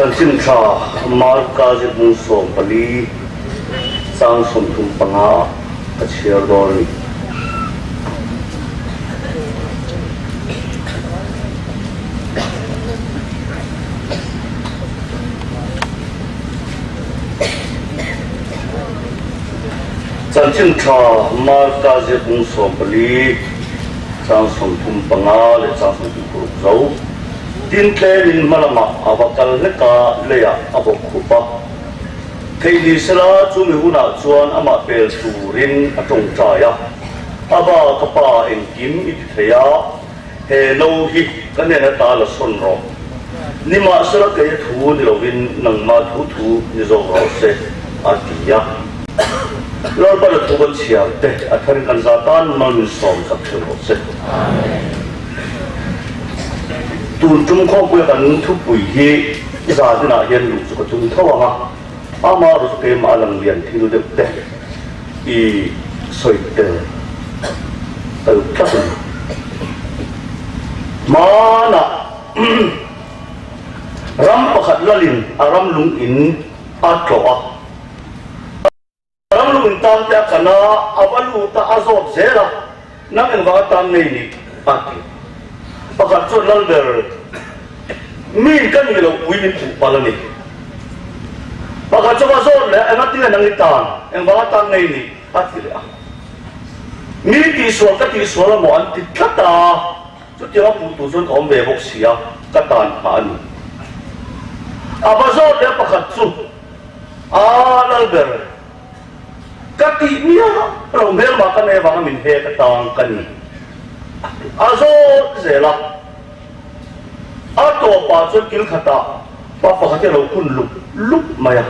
Chanchin Tha Marka zirhmung 14 chang 35 ka chhiar dawn a ni. Chanchin Tha Marka zirhmung 14 chang 35 leh chang 36 zo. Tin tlemin hma lamah a va kal hlek a, leiah a bawk khup a. Theih ni sela chumi hunah chuan amah pel turin a tawngtai a, Aba, ka pa, engkim i ti thei a, he no hi ka hnena ta la sawn rawh. Nimahsela kei a thu ni lovin nangmah thu thu ni zawk rawh se, a ti a. Lalpan a thu kan chhiar te a tharin kan za tan mal min sawm chak theuh rawh se. Tun tum khawmpuia kan thupui hi zan inah hian luh chu ka tum tho ang a, ama erawh chu keimah a lang lian thil deuh te i sawi tel ka duh tlat a ni. Hmanah ram pakhat lalin a ram lung in a tlawh a. Ram lung tan te a kan a, a va lut a, a zawt zel a, Nang engvang atan ngei ni? a ti. Pakhat chuan Lalber, Mi ka nih loh pui min puh palh a ni. Pakhat chu va zawt leh a, Engatinge nang i tan? Engvang atan ngei ni? a ti leh a. Mi tihsual ka tihsual a maw an ti tlat a, chutiang a puh tur chuan ka awm ve bawk si a, ka tan phah a ni. A va zawt leh a pakhat chu. A Lalber, ka tih miah lo hmelma ka nei avanga min hek atang ka ni. A zawt zel a, a tawpah chuan kil khatah pa pakhat hi a lo kun lup lup mai a,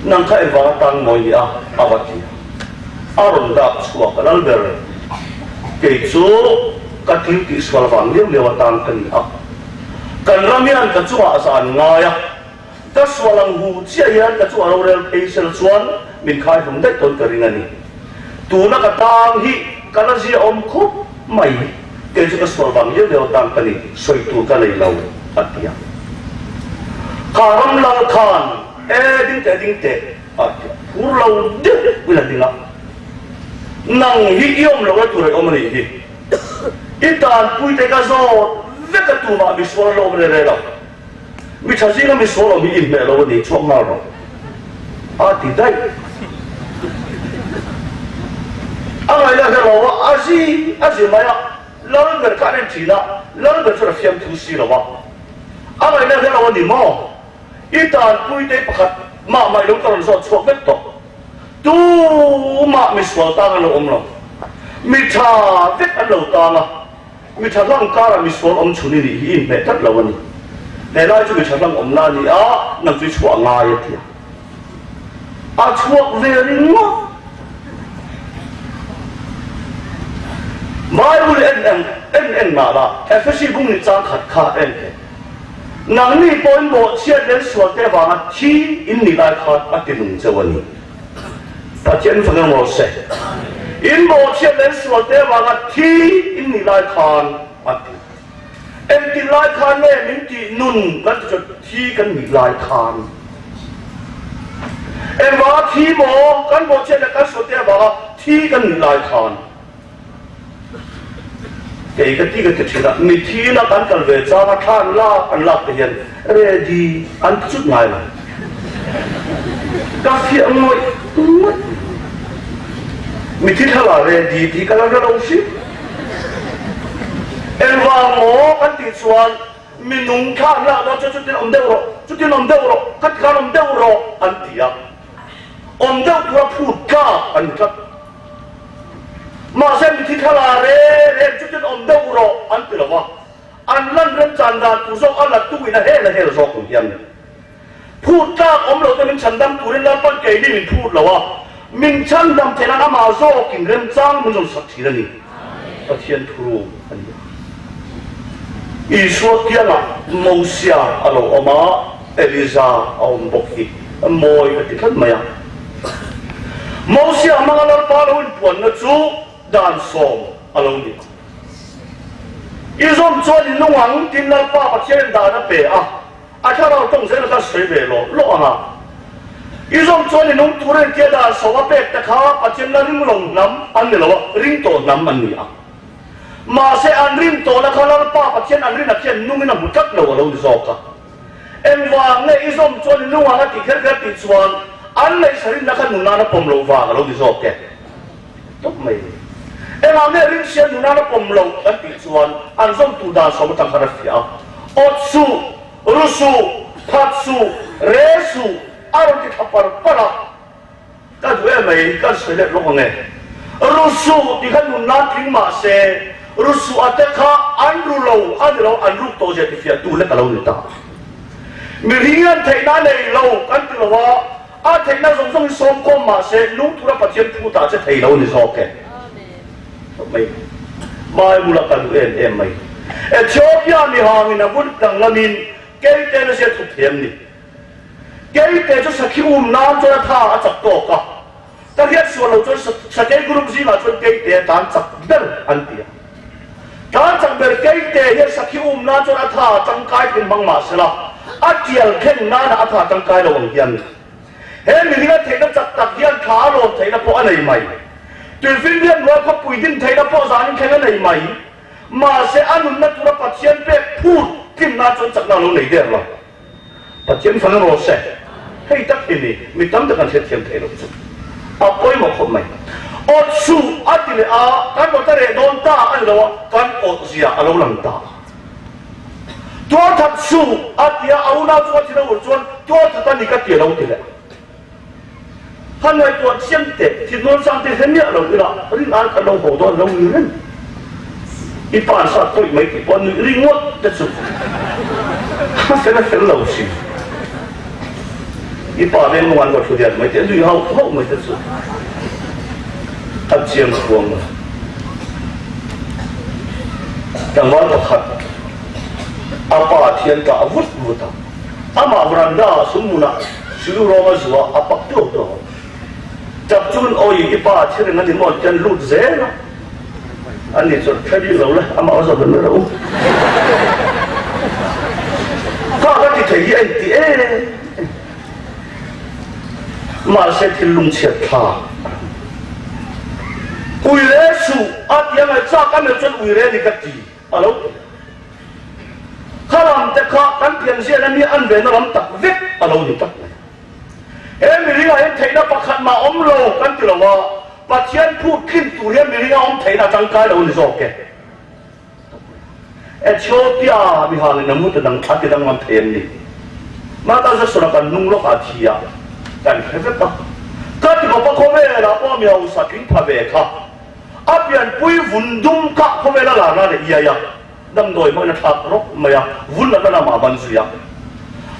Nang kha engvang atang mawi ni a? a va ti a. A rawn dak chhuak a, Lalber, kei chu ka thil tihsual vang liau liau atang ka ni a, kan ram hian ka chungah zan ngai a, Ka sual ang hu chiah hian ka chu a rorel phei sel chuan min khai hlum daih tawn ka ring a ni. Tuna ka tang hi ka la zia awm khawp mai, kei chu ka sual vang liau liau tang ka ni, sawi tur ka nei lo, a ti a. Kha ram lal khan, E ding teh, ding teh, a ti a, phur lo deuh in a ding a. Nang hi i awm lo e tur i awm a nih hi. I tanpuite ka zawt vek a tumah misual an la awm rere lo. Mi tha zinga mi sual awm hi inhmeh lo a ni, chhuak nghal rawh a ti daih. A ngaihna hre lo a, a zi a zi mai a, lal ber kha an en thin a, lal ber chuan a fiamthu si lo a. A ngaihna hre lo a ni maw? I tanpui te pakhat mah mah i lo ka rawn zawt chhuak vek tawh. Tumah mi sual tang an lo awm lo. Mi tha vek an lo tang a. Mi tha hlang karah mi sual awm chhun i nih hi i inhmeh tlat lo a ni. He lai chu mi tha hlang awmna a ni a, nang chu i chhuah a ngai a ti a. A chhuak ve ringawt. Bible en en en en mah la, Efesi bung ni chang khat kha en teh. Nangni pawhin bawhchhiat leh sual te avanga thi in nih lai khan a ti nung cheu a ni. Pathian fang emaw se, in bawhchhiat leh sual te avanga thi in nih lai khan a ti. Engtin lai khan nge min tih nun kan ti chuan thi kan nih lai khan. Engvanga thi maw kan bawhchhiat leh kan sual te avanga thi kan nih lai khan. Kei ka ti ka ti thin a, mithi ina kan kal ve chang a thla an lak an lak te hian ready an ti chut ngai lo. Ka fiah ngawih ngawih. Mithi thla la ready tih ka la hre lo hrim. Engvang maw kan tih chuan minung thla an lak dawn chuan chutin awm deuh rawh, chutin awm deuh rawh, khati khan awm deuh rawh an ti a. Awm deuh tura phut tlak an ni tlat. Mahse mithi thla re reng chu tin awm deuh rawh an ti lo va, an lan remchan dan tur zawk a la tu in a hel a hel zawk ang hian phut tlak awm lo te min chhandam turin Lalpan keini min phut lo a, min chhandam theih nan amah zawkin remchang min rawn sak thin a ni. Pathian thuruk a ni a. Isua kiangah Mosia a lo awm a, Eliza a awm bawk hi mawi ka ti tlat mai a. Mosia hmanga Lalpa lo inpuanna chu dan sawm a lo ni. I zawm chuan i nung ang tiin Lalpa Pathianin dan a pe a. A thlarau tawng zel kha sawi ve lawh lawh ang a. I zawng chuan i nung tur a intia dan sawm a pek te kha Pathian la ring lo hnam an ni lo a, ring tawh hnam an ni a. Mahse an rin tawhna kha Lalpa Pathian an rinah khian nungin a hmu tlat lo a lo ni zawk a. Engvang nge i zawm chuan i nung ang a tih kher kher tih chuan an ngaihsa rinna kha nun nana pawm loh vang a lo ni zawk e. Tawp mai. Engah nge rinsia nun nana pawm loh kan tih chuan an zawm tur dan sawm atang khan a fiah a. Awt suh, ru suh, phat suh, re suh a rawn ti thla par par a. Ka duh em mai, kan sawi let lawk ang e. Ru suh tih kha nun nan tling mah se, ru suh a te kha an ru lo a ni lo, an ruk tawh zia ti fiah tu lek a lo ni ta. Mihring hian theihna a nei lo kan ti lo a, a theihna zawng zawng hi sawm khawm mah se, nung tura Pathian thu tah che thei lo a ni zawk e. Mai Bible a ka duh em em mai. Ethiopia mihangin a vun danglamin keite na zia thup thiam ni. Keite chu sakhi um nan chuan a tha a chak tawk a, ka hriat sual lo chuan sakei group zingah chuan keite a tlan chak ber an ti a. Tlan chak ber keite hian sakhi um nan chuan a tha a tangkai thin hmang mah sela, a tial thleng nana a tha tangkai lo ang hian he mihringa theihna chak tak hian thla a lawm theihna pawh a nei mai. Tuifinriat hnuai khawpui din theihna pawh zanin thleng a nei mai. Mahse a nunna tura Pathian pek phut tlinna chuan chakna a lo nei der lo. Pathian fana rawh se, hei tak hi ni mi tam tak an hrethiam thei lo chu a pawimawh khawp mai. Awt suh a ti leh a, kan awt a reh dawn ta a ni lo a, kan awt zia a lo lang ta. Tuarthat suh a ti a, a unau chu a thi lo ur chuan tuarthat a ni ka ti a lo ti leh a. Han ngaihtuah chiam teh, thilnuam sang te hre miah lo ila rin ai kha lo haw dawn lo ni reng. I pa an sat tawih mai tih pawh nuih ringawt te chu a fel a fel lo si. I pa veng nung an va thu diat mai teh nuih hauh hauh mai te chu a chiang khuang lo. Tlangval pakhat a pa thian tah vut vut a. Amah veranda ah sumhmunah silu rawng a zuah a pak tuau tuau a. Chak chuan awi i pa thi reng a ni maw ti an lut zel a. Ani chuan hre bik lo le, amah a zawt ve mai rawh u. Kha ka ti thei hi a inti em em. Mahse thil lungchhiat thlak a ni. Uire suh a ti a ngaihchak a melh chuan uire ni ka ti a lo ti. Kha lam te kha kan pian zian a mi an ve na lam tak vek a lo ni tak mai. He miringa hian theihna pakhat mah awm lo kan ti lo a, Pathian phut tlin tur hian miringa awm theihna a tangkai lo a ni zawk e. Ethiopia mihang in a mut a dang a ti danglam thei an ni. Mata Jackson a kan nung lawk ah thi a kan hre vek a. Ka ti khawp a khawvel ah pawh mi hausa tling pha ve kha a pianpui vun dum kha khawvel a lar nan a iai a. Damdawi hmangin a thlak rawk mai a, vun lam lamah a ban zui a.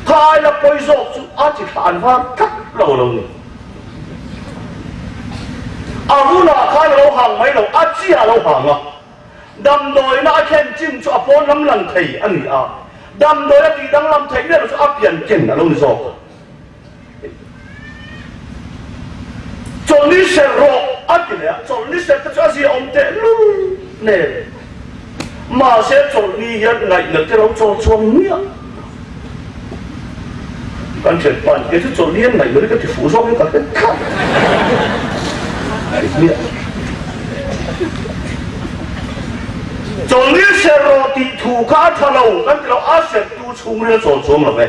Kha ai la pawi zawk chu a chi thlah an var tlat lo a lo ni. A vunah khan a lo hang mai lo, a chi a lo hang a. Damdawina a thlen chin chu a pawn lam lang thei a ni a, damdawi a tih danglam theih miah lo chu a pian ken a lo ni zawk a. Chawlhni serh rawh a ti leh a, chawlhni serh te chu a zia awm teh lul nen. Mahse chawlhni hian ngaihna te lo chawl chuang miah lo. Kan thianpa in kei chu chawlhni hian ngaihna hi ka ti fuh zawk in ka hre tlat miah. Chawlhni serh rawh tih thu kha a tha lo kan ti lo, a serhtu chhungril a chawl chuang lo ve.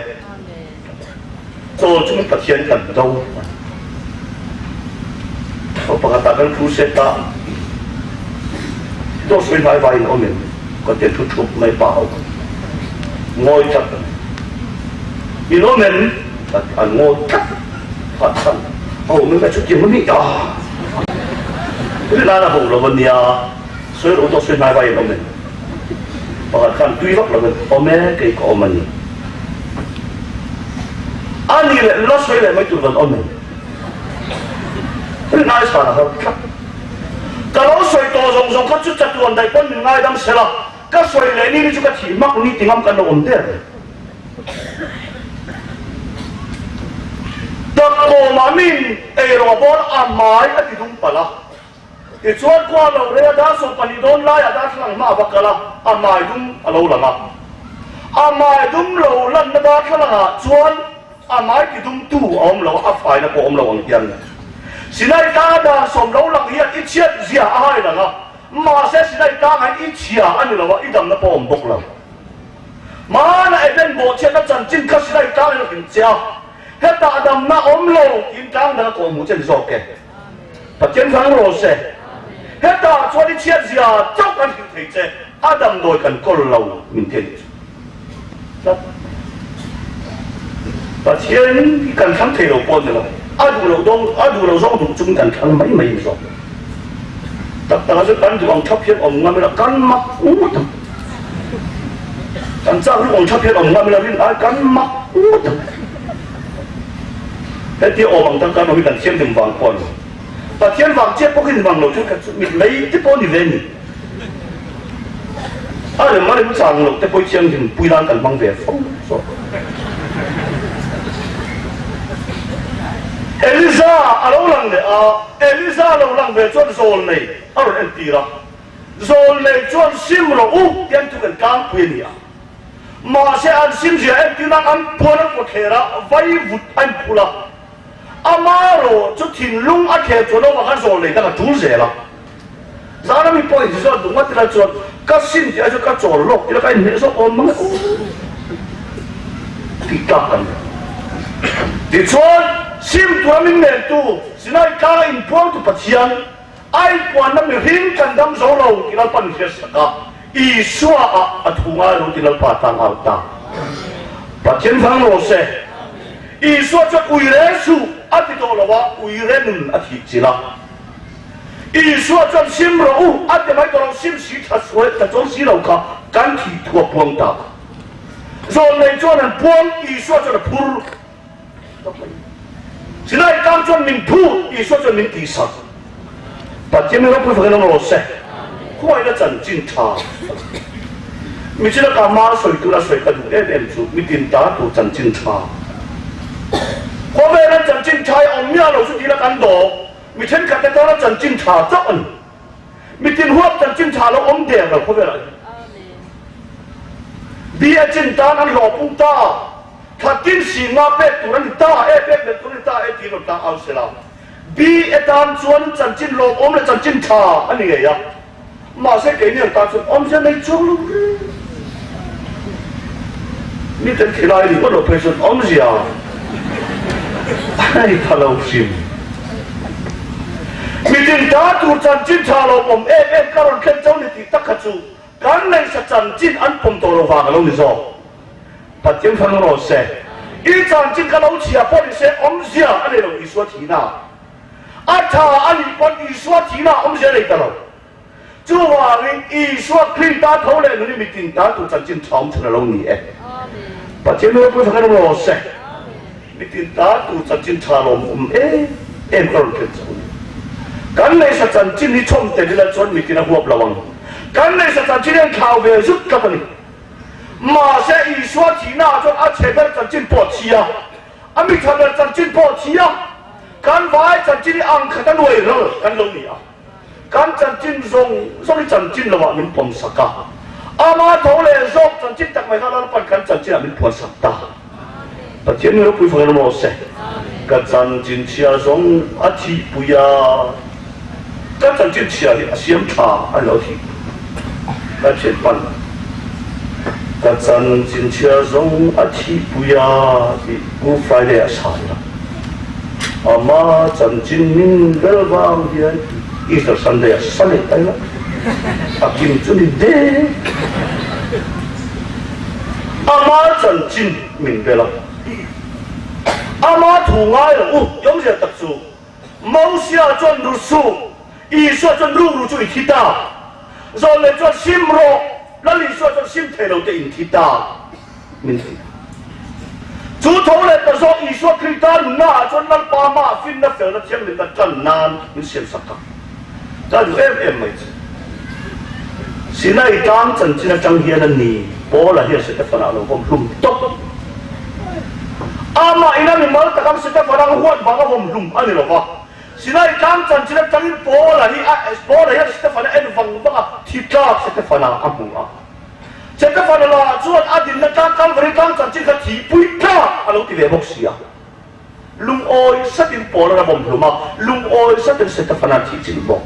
Chawl chungin Pathian kan do a ni. Khaw pakhatah kan crusade a, dawt sawi hnai vaiin awm in ka ti thu thup mai pa ho ka ti. Ngawi tlat a ni. In awm em? Ka ti, an ngawi tlat phatsan. A awm em? Chutiang a ni a. Rinai a ho lo a nia, sawi rawh dawt sawi hnai vaiin awm em? Pakhat khan tui vak lovin, Awm e, kei ka awm a ni. A ni leh la sawi leh mai tur kan awm em? Rinai chhan a har tlat. Ka lo sawi tawh zawng zawng kha chu chatuan daih pawn min ngaidam sel a, ka sawi leh ni ni chu ka thih hmak ni ti ngam kan lo awm der ve. Dakkawmah min eirawng a bawl a mai a ti dum palh a. Tichuan khua lo rei a dar 12 dawn laiah darthlalang hma a va kal a, a hmai dum a lo lang a. A hmai dum lo lanna darthlalangah chuan a hmai tidumtu a awm lo a, a faina pawh a awm lo ang hian Sinai tlanga dan sawm lo lang hian i chhiat zia a hai lang a, mahse Sinai tlangah hian i chhia a ni lo a, i damna pawh a awm bawk lo. Hmana Eden bawhchhiatna chanchin kha Sinai tlangin a hrilh che a, hetah damna a awm lo tiin tlang dang a kawhhmuh che a ni zawk e. Pathian thlang rawh se. Hetah chuan i chhiat zia chauh kan hrilh thei che, a damdawi kan kawl lo min ti a nih chu. Tlat. Pathian hi kan thlang thei lo pawh a ni lo, a duh loh dawng, a duh lo zawng duh chungin kan thlang mai mai a ni zawk. Tak takah chuan kan duh ang thap hian awm ngam ila kan mak ngut ang. Kan chak luh ang thap hian awm ngam ila rin ai kan mak ngut ang. Hetia awm ang tak kan awm hi kan thianghlim vang pawh a ni. Pathian vang chiah pawh hi ni mang lo thenkhat chu mit mai te pawh a ni ve a ni. A rem a rem chang loh te pawh hi thianghlim pui nan kan hmang ve fo zawk. Eliza a lo lang leh a, Eliza lo lang ve chuan zawl nei a rawn entir a. Zawl nei chuan sim rawh u tih an thu kan tlangpui a ni a. Mahse an simzia entirna an puan an kawtthler a, vai vut a inphul a. Ama erawh chu thinlung a thler chuan awm ang a zawl nei dang a tul zel a. Zana mi pawh inti zawt duh ngawt ila chuan ka sim tih ai chuan ka chawl lawk tih la ka inhmeh zawk awm mang e aw tih tlak kan ni. Tichuan sim tura min nentu Sinai tlanga inpuangtu Pathian, A inpuanna mihring kan dam zo lo tih Lalpan hriat sak a, Isua ah a thu ngai lo tih Lalpa tang au ta. Pathian vang rawh se. Isua chuan ui reng suh a ti tawh lo a, ui re nun a thih chilh a. Isua chuan sim rawh u a ti mai tawh lo, sim si tha suai tha chuang si lo kha kan thih thu a puang ta. Zawlnei chuan an puang, Isua chuan a phur. Sinai tlang chuan min phu, Isua chuan min tihsak. Pathian mi ropui fakin awm rawh se. Khuaina chanchin tha. Michina ka hma sawi tura sawi ka duh em em chu mitin ta tur chanchin tha. Khawvela chanchin tha hi awm miah lo chu tila kan dawk. Mi thenkhat te tana chanchin tha chauh a ni. Mitin huap chanchin tha lo awm der lo khawvelah hian. Bia chin tan an hlawh pung ta. Thla tin singa pek tur a ni ta e, pek leh tur a ni ta e tiin rawn tang au sela. BA tan chuan chanchin lawmawm leh chanchin tha a ni ngei a, mahse keini ang tan chuan awmzia nei chuang lo reng. Miten khilai ringawt loh phei chuan awmzia a nei pha lo hrim. Mitin ta tur chanchin tha lawmawm em em ka rawn thlen cho ni tih tak kha chu kan neihsa chanchin an pawm tawh lo vang a lo ni zawk. Pathian thlang rawh se. I chanchin ka lo chhia pawh ni se awmzia a nei lo Isua thihna. A tha a nih pawn Isua thihna awmzia a nei ta lo. Chuvangin Isua Krista tho leh nun i mitin ta tur chanchin tha awm chhan a lo ni e. Pathian ropui thlang rawh se. Mitin ta tur chanchin tha lawm awm em em ka rawn thlen chauh a ni. Kan neihsa chanchin hi chhawm tel ila chuan mitin a huap lo ang. Kan neihsa chanchin hi an thlau ve zut tlat a ni. Mahse, Isua thihnaah chuan a chhe ber chanchin pawh a thi a, a mi tha ber chanchin pawh a thi a, kan vai chanchin hi ang khat a nuai ral kan lo ni a, kan chanchin zawng zawng hi chanchin lovah min pawmsak a, ama tho leh zawk chanchin tak mai kha Lalpan kan chanchinah min phuansak ta. Pathian mi ropui fang in awm se. Ka chanchin chhia zawng a thihpui a, ka chanchin chhia hi a siam tha a ni lo thih ka thian pan. Ka chanchin chhia zawng a thihpui a tih Good Friday ah sa ila. Ama chanchin min bel vang hian Easter Sunday ah sa leh ta ila. A kim chu ni de. Ama chanchin min bel a, ama thu ngai lo u ti awmzia tak chu Mosia chuan ru suh, Isua chuan ru ru chu i thi ta, Zawlnei chuan sim rawh, Lal Isua chuan sim thei lo te in thi ta min ti. Chu tho leh ta zawk Isua Krista nunna ah chuan Lalpa hmaah finna felna thianghlimna tan nan min siamsak a. Ka duh em em mai chu. Sinai tlang chanchin atang hian a ni Paula hian Setefana a lo vawm hlum tawp. Amah ina mimal takam Setefana ang huat vanga vawm hlum a ni lo va. Sinai tlang chanchin atangin Paula hi a Paula hian Setefana en vang vang a, thi tlak Setefana a hmu a. Setefana lah chuan a dinna tlang Kalvari tlang chanchin kha thihpui tlak a lo ti ve bawk si a. Lungawi satin Paul-a'n a vawm hlum a, lungawi satin Setefana an thih chin bawk.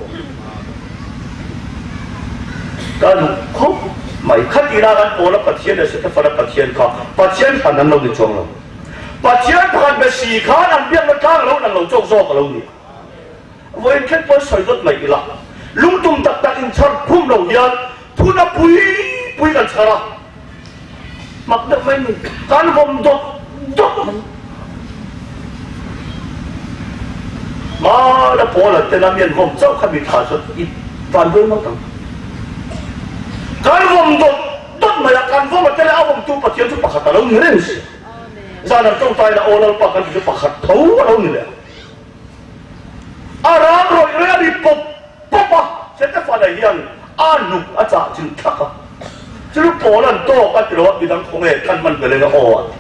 Ka duh khawp mai. Khatihna khan Paul-a Pathian leh Setefana Pathian kha Pathian hran an lo ni chuang lo. Pathian pakhat be si khan an biakna tlang a lo nang lo chawk zawk a lo ni. Vawiin thleng pawn sawi dawt mai ila, lungtum tak tak inchhar khum lo hian thuna pui pui kan chhar a, mak deuh mai ni, kan vawm dawt dawt mai. Hmana pawl an tena mi an vawm chauh kha mi tha chuan i van buai ngawt ang. Kan vawm dawt dawt mai a, kan vawm a tele a vawmtu Pathian chu pakhat a lo ni reng si. Zan an tawngtai la aw Lalpa kan ti chu pakhat tho a lo ni leh a. A ram rawih rawih a ri pawp pawp a, Setefana hian a hnuk a chah chilh thak a. Chu Paul-a'n tawk a ti lo a, midang khaw nge kan man belh eng a aw a ti.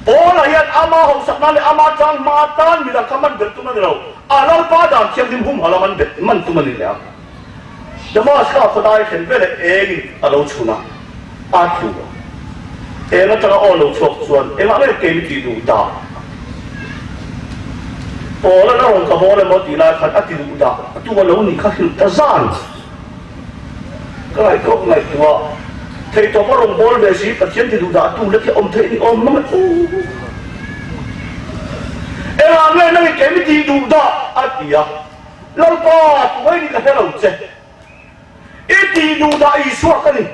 Paul-a hian ama hausakna leh ama tang hma atan midang kha man belh tum a ni lo, a Lalpa dan thianghlim humhalh a man belh man tum a ni leh a. Damaska khawdai thlen veleh engin a lo chhun a, a tlu a. Eng atanga aw lo chhuak chuan engah nge kei mi tih duh dah? Paul-a'n a rawn ka bawl emaw tih lai khan a ti duh dah, a tu a lo nih kha hrilh ta zan. Ka ngaihtuah ka ngaihtuah, theihtawp a rawn bawl ve si, Pathian ti duh dah a tu lek hi awm theih ni awm mang e aw. Engah nge nangin kei mi tih duh dah? a ti a. Lalpa, tungai ni ka hre lo che. I tih duh dah Isua ka ni.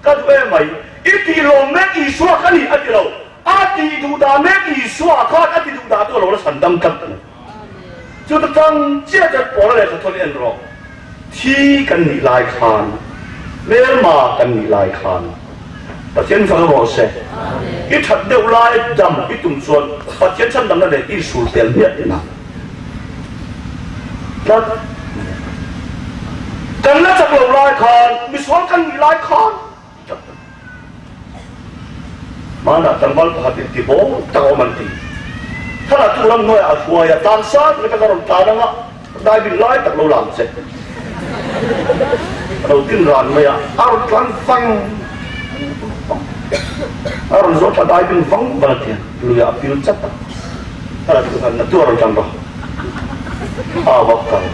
Ka duh em mai. I tih lawm mek Isua ka ni a ti lo. A tih duh dah mek Isua khan a ti duh dah chu a lo la chhan dam tlat a ni. Chu ta tang chiah chuan Paula lehkha thawn en rawh. Thi kan nih lai khan, hmelma kan nih lai khan Pathian fang rawh se. I that deuh lai dam i tum chuan Pathian chhandamna nen i insul tel hmiah tihna. Tlat kan la chak lo lai khan, misual kan nih lai khan tlat a ni. Hmanah tlangval pakhat in ti bawm tak a awm an ti. Thana tu ram hnuaiah a hruai a, tlan sang tak atanga rawn tlan anga diving lai tak lo lang che. A lo tin ran mai a, a rawn tlan vang vang. A rawn zawh thla diving vang vang a ti a, luiah a pil chat a. Thana tu khan na tu a rawn tlan rawh. A vak kal.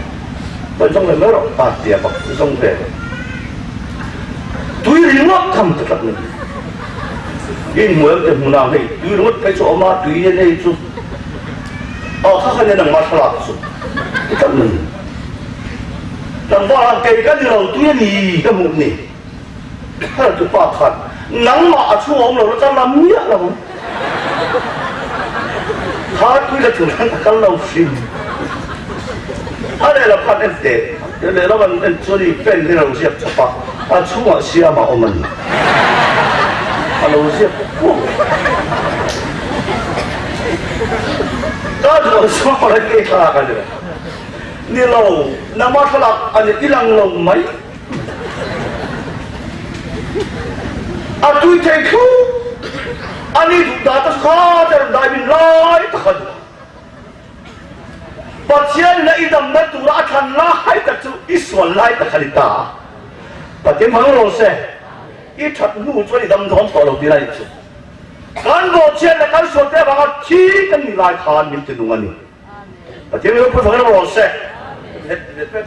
Vai zawng ve mai rawh a ti a vak zawng ve. Tui ringawt tham ta tlat mai. In hmuh em te hmunah hei tui ringawt phei chu a awm a, tui hian hei chu aw kha kha nia nangmah thlalak chu ti tlat mai. Tlangval kei ka ni lo tui a ni ka hmuh ni. Heltu pa khan nangmah a chhung a awm lo la kal la miah lo ang. Kha tui la tur khan a kal lo hrim. A lehlam khan en teh, lehlam an en chuan i pen hi a lo ziak chawp a, a chhungah siam a awm a ni. A lo ziak kuau. Ka duh ang chuan a ke thlalak a ni lo. Ni lo, nangmah thlalak a ni i lang lo mai. A tui thei thlu a ni duh dah ta kha te rawn dai min lai tak a duh a. Pathian na i damna tura a thlan lai tak chu i sual lai tak a ni ta a. Pathian hmang rawh se, i that hnu chuan i dam dawn tawh lo tih lai chu. Kan bawhchhiat leh kan sual te avanga thi kan nih lai khan min ti nung a ni. Pathian ropui fang in rawh se.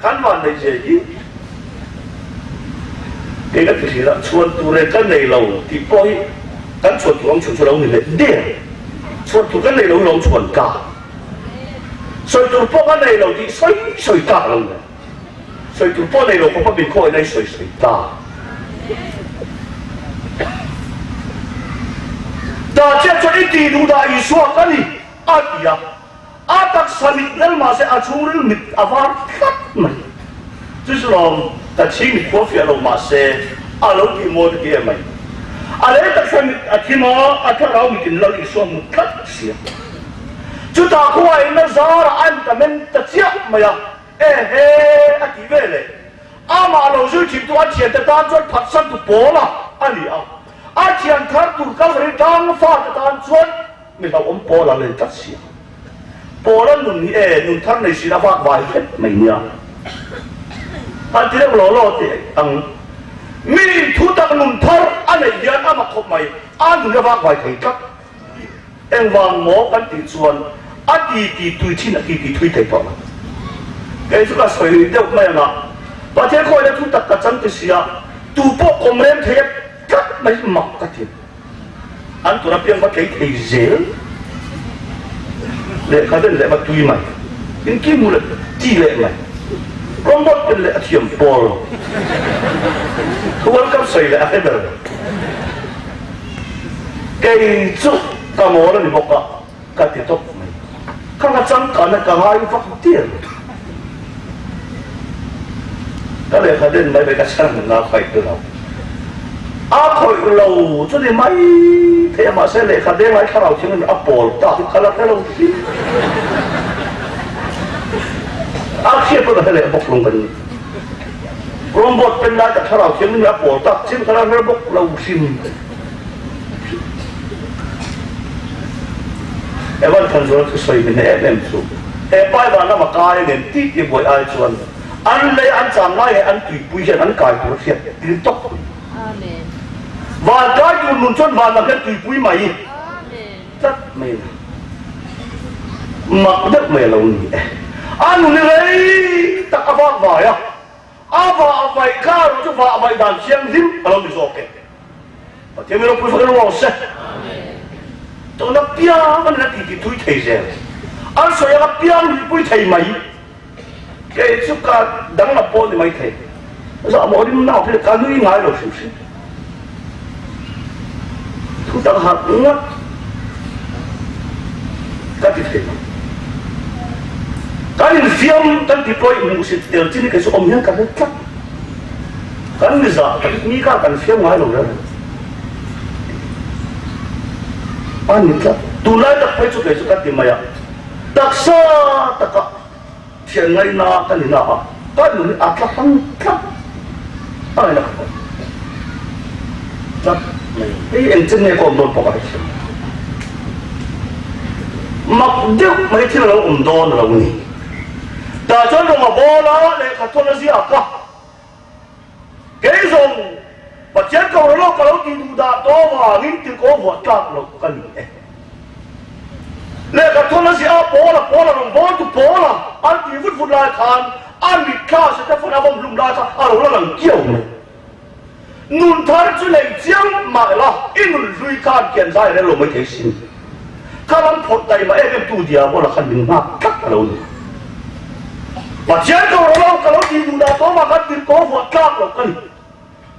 Kan van nei zia hi kei ka ti thin a, chhuan tur reng ka nei lo tih pawh hi kan chhuan tur ang chhun chu lo ni leh der. Chhuan tur ka nei lo hi lo chhuan ta. Sawi tur pawh ka nei lo tih sawi sawi ta ka lo ni. Sawi tur pawh nei lo khawpa min khaw in a i sawi sawi ta. Dah chiah chuan i tih duh dah Isua ka ni. A ti a, a taksa mit hnel mahse a chhungril mit a var tlat mai. Chu chu lawm ka chhing mit khua fiah lo mahse a lo tih mawi ka ti em mai. A lei taksa mit a thim a, a thlarau mit in Lal Isua hmu tlat sia. Chutah khuain na zarah an ta men ta chiah mai a, Ehe a ti ve leh. Amah lo zui thintu a thiante tan chuan phatsantu pawl a a ni a, a thian thar tur Kalvari tlang fate tan chuan Mi hlauhawm Paul a len tlat si a. Paul a nun hi e, nun thar nei sin a vak vai hlep mai nia. Han ti deuh law law teh ang. Miin thu tak nun thar a neih hian a mak khawp mai, a nun a vak vai thei tlat. Engvang maw kan tih chuan a ti ti tui thin a ti ti thui thei tawh lo. Kei chu ka sawi deuh mai ang a, Pathian khawina thu tak ka chang ti sia, tu pawh kawm rem thei a tlat mai hi mak ka ti. An tur apiang va tlei thei zel, lehkha den leh va tui mai, inkim mu leh ti leh mai, rawngbawt pen leh a thiam pawl, thu an kam sawi leh a hre ber. Kei chu ka mawl a ni bawk a, ka ti tawp mai. Ka nga changkana ka ngai vak diar lo. Ka lehkha den mai mai ka chhan na khaih tu lo. A khawih lo chu ni mai thei a, mahse lehkha deng lai thlarau thiangin a pawl tak hi ka la hre lo hrim. A hriat pawn a hre leh bawk lo kan ni. Rawngbawt pen lai tak thlarau thianghlim a pawl tak chin ka la hre bawk lo hrim. Evan Thanzuala thusawi min em em chu he Paivan lama kai nen ti ti buai ai chuan an lei an cham lai leh an tuipui hian an kai tur a hriat tir tawp. Van kai tur nun chuan van lam hian tuipui mai tlat mai a mak deuh mai a lo ni e. A nun i rei tak a vak vai a, a vah vaih kha erawh chu vah vaih dan thianghlim a lo ni zawk e. Pathian mi ropui fak rawh se. Tuna piang an la ti ti thui thei zel. An sawi anga piang luipui thei mai. Kei chu ka danglam pawh ni mai thei. Zahmawh rim nau phei ka nui ngai lo hrim hrim. Thu tak harh ngawt ka ti thei lo. Kan infiam kan ti pawih hmuhsit tel chin hi kei chu awm hian ka hre tlat. Kan mi zah tak mi kha kan fiam ngai lo reng. A ni tlat. Tunlai tak phei chu kei chu ka ti mai a. Taksa taka thian ngaina ka ni na a, ka nun hi a tla hlang tlat a ngaihna ka hmu tlat mai. Hei engchen nge ka awm dawn pawh ka hrethiam lo. Mak deuh mai thil a lo awm dawn a lo ni. Tah chuan rawng a bawl a, lehkha thawn a ziak a. Kei zawng Pathian ko rawh ka lo tih duh dah tawh avangin tirhkaw vuah tlak loh ka ni e. Lehkha thawn a ziah a, Paula, Paula rawn bawl tu Paula an tih vut vut lai khan a mitthla Setefana a vawm hlum lai kha a lo la lang kiau mai. Nun thar chu nei chiang mah ila i nun hlui khan kian zai rel lo mai thei sin. Ka ram phawrh taima em em tu Diabola khan min nghak tlat a lo ni. Pathian ko rawh lo, ka lo tih duh dah tawh mah khan tirhkaw vuah tlak loh ka ni.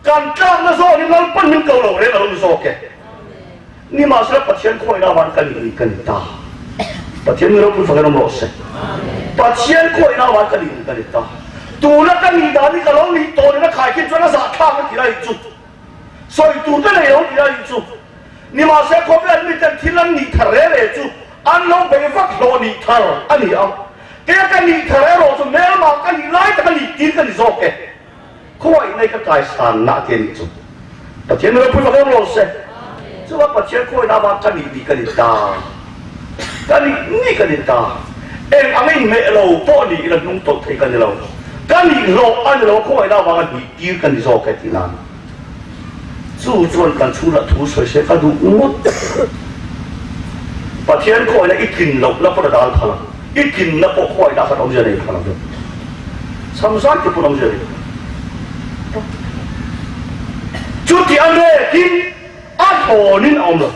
Kan tlakna zawk hi Lalpan min ko lo reng a lo ni zawk e. Nimahsela Pathian khawihnah van ka nih ni ka ni ta. Pathian mi ropui fangin awm rawh se. Pathian khawihnah van ka nih ni ka ni ta. Tuna ka nih dan hi ka lo nih tawh nen a khaikhin chuan a zahthlak a ti lai chu. Sawi tur ka nei lo ti lai chu. Nimahsela khawvel miten thil an nih thar re re chu an lo bei vak hlawh nih thar a ni a. Kei ka nih thar erawh chu hmelmah ka nih lai tak a nih tir ka ni zawk e. Khawihnai ka kaisan na te nih chu Pathian mi ropui fak em lo se. Chuan Pathian khawihnai avang ka nih nih ka ni ta. Ka nih nih ka ni ta. Eng ang inhmeh lo pawh ni ila hnung tawlh thei ka ni lo. Ka nih hlawh a ni lo khawihnai avanga nih tir ka ni zawk e tih nan. Chu chuan kan chhungah thu sawi se ka duh ngawt. Pathian khawihnai i tlin loh na pawn a dal phal ang. I tlinna pawh khawihnai khan awmzia nei phal ang. Chham zai te pawn awmzia nei phal. Chuti a nekin a thlawnin a awm lo.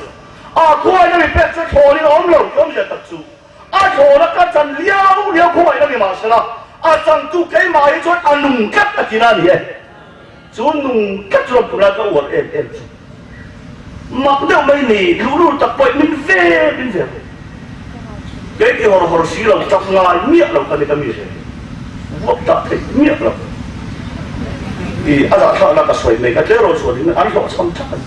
A khawihnai mi pek chu thlawnin a awm lo tih awmzia tak chu a thlawn a ka chan liau liau khawihnai mi mahsela a changtu keimah hi chuan a nung tlat a ti na a ni e. Chu nung tlat chu ram tunlai ka uar em em chu mak deuh mai ni, luhlul tak pawhin min ve min ve ve. Kei ti hawr hawr si lo tak ngai miah lo ka ni ka mi zel vuak dah theih miah lo. I a zahthlakna ka sawi mai ka tleirawl chuan in an hlawhchham thak a ni.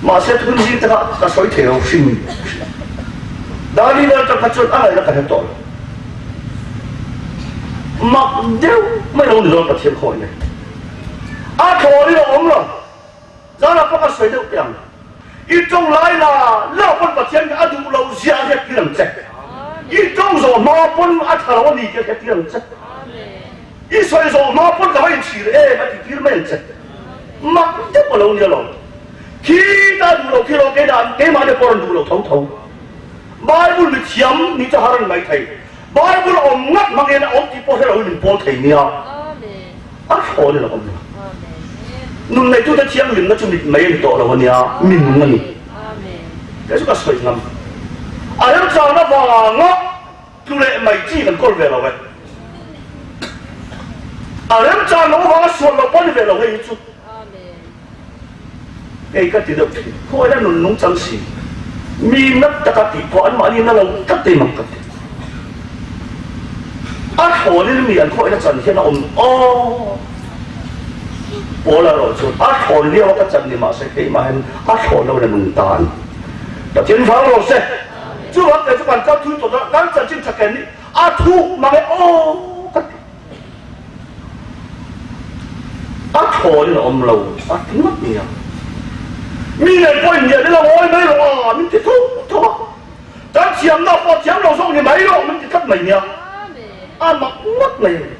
Mahse thun zing te kha ka sawi thei lo hrim hrim. Dani vel tak kha chuan a ngaihna ka hre tawh lo. Mak deuh mai lo ni dawn Pathian khawi nei. A thlawn in a awm lo. Zana pawh ka sawi deuh teh ang. I tawng lai la la pawn Pathian hi a duh lo zia a hriat tir ang che. I tawng zawh hma pawn a tha lo a ni tih a hriat tir ang che. I sawi zawh hma pawn ka va inchhir em a ti tir mai ang che. Mak deuh a lo nia lo. Khi ta duh lo khi lo kei dan keimahni pawh rawn duh lo tho tho. Bible mi thiam ni chu har an mai thei. Bible awm ngat hmangin a awm tih pawh hre loin min pawl thei nia. A thlawn in a awm lo. Nun neitute thianghlimna chu mit mai a ni tawh lo a nia, mi nung a ni. Kei chu ka sawi ngam. A remchang avanga tlu leh mai chi kan kawl ve lo e. A remchang lo avanga sual lo pawh a ni ve lo hei hi chu. Kei ka ti deuh thin. Khawiah nun nung chang si. Mi nat taka tih pawh anmahni na lo tlat te mak ka ti. A thlawnin mi an khawihna chan hian a awm aw. Paul erawh chuan a thlawn viau a ka chan ni mahse keimahin a thlawn lo in a nung ta a ni. Pathian vang rawh se. Chuvang kei chu kan kal thui tawh a, kan chanchin tha ken hi a thuk mang e aw ka ti. A thlawin a awm lo a ti ngawt nia. Mi nen pawh inhnial ila ngawi mai rawh a min ti tho tho a. Kan thiamna pawh thiam lo zawk ni mai rawh min ti tlat mai nia. A mak ngawt mai a ni.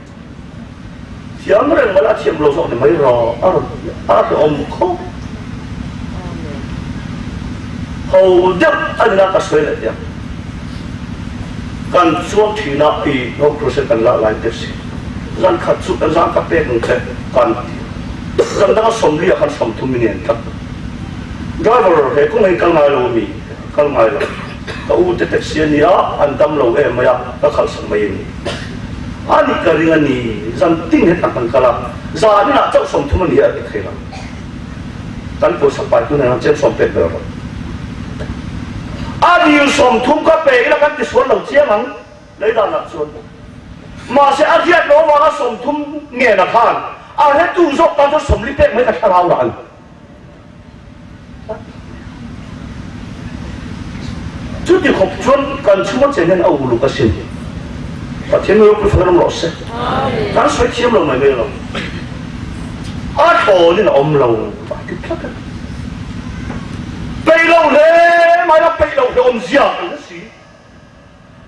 Thiam reng mah la a thiam lo zawk ni mai rawh a rawn ti a, a hlawm khawp. Ho deuh a ni na ka sawi leh teh ang. Kan chuang thin a, i no crusade kan lak lai te si. Zan khat chu kan zang ka pek ang che kan ti a. Zan danga 40 ah khan 30 in en tlat. Driver he kawng hi kal ngai lo ami? Kal ngai lo. Ka u te taxi a nia, an dam lo em mai a, ka khalhsak mai a ni. A ni ka ring a ni, zan tin hetah kan kal a, zan inah chauh 30 a ni a ti thei lo. Kan pawisa pai tu nen an chen sawm pek ber rawh. A dil 30 ka pe ila kan tisual lo chiang ang lei dan ah chuan. Mahse a hriat lo avanga 30 ngen a khan a hretu zawk tan chuan 40 pek mai ka thlarau lah a ni. Chuti khawp chuan kan chhunga chen hian a uluk asin. Pathian ropui fak ram rawh se. Kan sawi thiam lo mai mai lo. A thlawnin a awm lo a ti tlat a. Peih lo hle mai la peih lo hle awmzia kan hre si.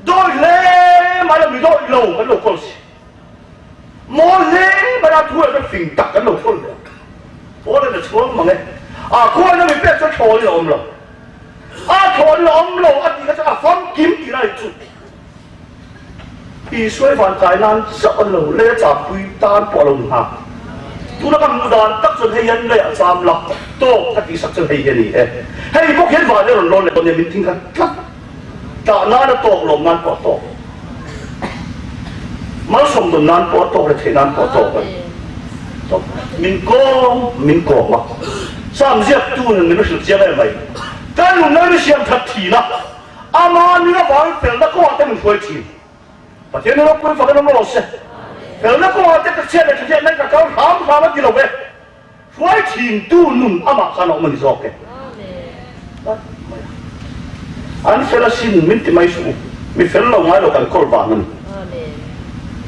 Dawi hle mai la mi dawi lo kan lo kawl si. Mawl hle mai a thu leh fing tak kan lo thawl leh a. Pawl in a chhuang mang e. A khuain a mi pek chuan thlawin a awm lo. A thlawin a awm lo a tih kha chuan a famkim tih lai chu Isua i van kai nan chauh an lo lei a champui tan pawh a lo nghak. Tuna ka hmuh dan tak chuan hei hian lei a cham la tawk ka tih sak chuan hei hi a ni e. Hei bawk hian van hi a rawn lawn leh dawn nia min thing khat tlat. Tah nan a tawk, lawm nan pawh a tawk. Malsawm dawn nan pawh a tawk, retheih nan pawh a tawk a ni. Tawk. Min kawm, min kawm a. Sam ziaktu nen min hrilh chiang em mai. Ka nunna mi siam that thin a, ama min avangin felna kawngah te min hruai thin. Pathian hi ropui fak in awm rawh se. Felna kawngah te ka chhiat leh thahriat nan ka kal hram hram a ti lo ve. Hruai thintu nun amah khan a awm a ni zawk e. An fel asin min ti mai suh u. Mi fel lo ngai lo kan kawl vang a ni.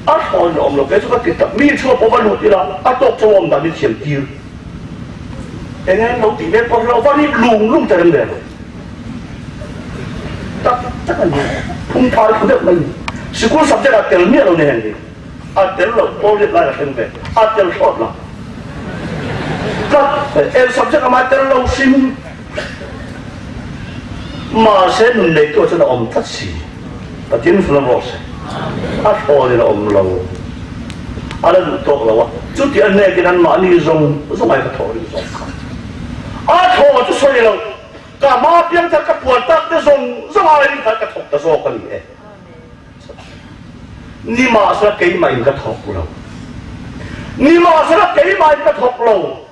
A thlawn a awm lo kei chu ka ti tak. Mi chhuak pawh va lut ila a tawk chu awm dan in thiam tir. Eng nge an lo tih mek pawh hre lo va rit lung lung ta reng ve lo. Tak tak a ni. Phungphai thu deuh mai ni. Sikul subject ah tel miah lo ni heng hi. A tel lo pawl riat lai a thleng ve. A tel thlawt lo. Tlat eng subject amah tel lo hrim. Mahse nun neitu ah chuan a awm tlat si. Pathian fun a rawh se. A thlawn in a awm lo. A la duh tawk lo a. Chuti a hnek in anmahni zawng zawng ai ka thawh ring zawk kha. A thaw chu sawi lo. Ka hma piangthar ka puan tak te zawng zawng aiin khan ka thawk ta zawk a ni e. Nimahsela keimahin ka thawk lo. Nimahsela keimahin ka thawk lo.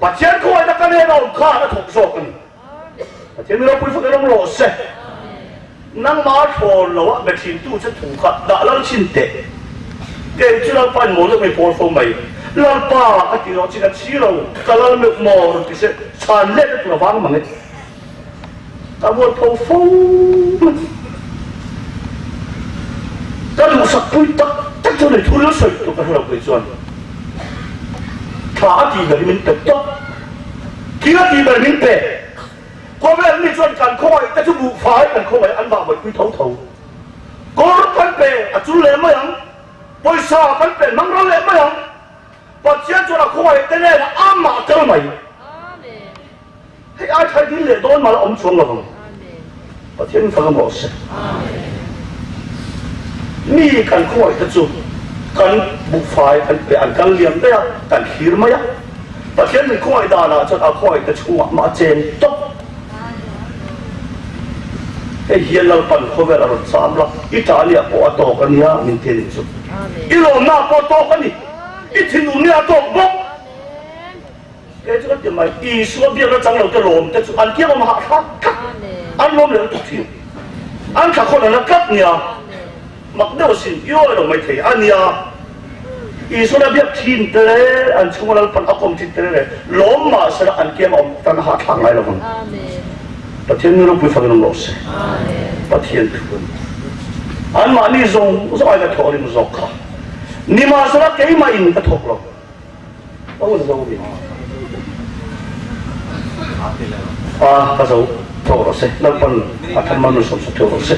Pathian khawngaihna ka nen a awm khan a thawk zawk a ni. Pathian mi ropui fak in awm rawh se. Nangmah a thlawn lo a be thintu che thu kha dah lal chhin teh. Kei chu Lalpa in maw deuh mai pawl fo mai. Lalpa ka ti rawh chin a thi lo, ka lal meuh maw rawn ti se chhan let a tur a vang mang e. Ka buat tho fo mai. Ka duhsak pui tak tak chu ni thul sawi tur ka hre lo kei chuan thla a tih ber hi min pe tawp. Thil a tih ber min pe. Khawvel mi chuan kan khawngaih te chu buhfai kan khawngaih an vah vawihpui tho tho. Kawr kan pe a chul leh mai ang. Pawisa kan pe hmang ral leh mai ang. Pathian chuan a khawngaih te nen amah kal mai. Hei ai thai dil leh dawn mah la awm chuang lo ang. Pathian fang a mawh se. Mi kan khawngaih te chu kan buhfai kan pe an kal liam daih a, kan thlir mai a. Pathian min khawngaih danah chuan a khawngaih te chhungah mah a chen tawp. Hei hian Lalpan khawvel a rawn cham la, i ṭah nia pawh a tawk a nia min ti a nih chu. I lawmna pawh a tawk a ni, i thinur nia a tawk bawk. Kei chu ka ti mai, Isua biakna chang lo te lawm te chu an kiang awm hahthlak tlat, an lawm leh lutuk thin. An thla khawn a la tlat nia, mak deuh asin, i awi lo mai thei a nia. Isua la biak thin te leh an chhunga Lalpan a kawm thin te leh lawm mah sela an kiang awm tan a hahthlak ngai lo vang. Pathian mi ropui fangin awm rawh se. Pathian thu a ni. Anmahni zawng zawng ai ka thawh rim zawk kha. Nimahsela keimah in ka thawk lo. A ka zo tawh rawh se, Lalpan a thammal min sawmsak theuh rawh se.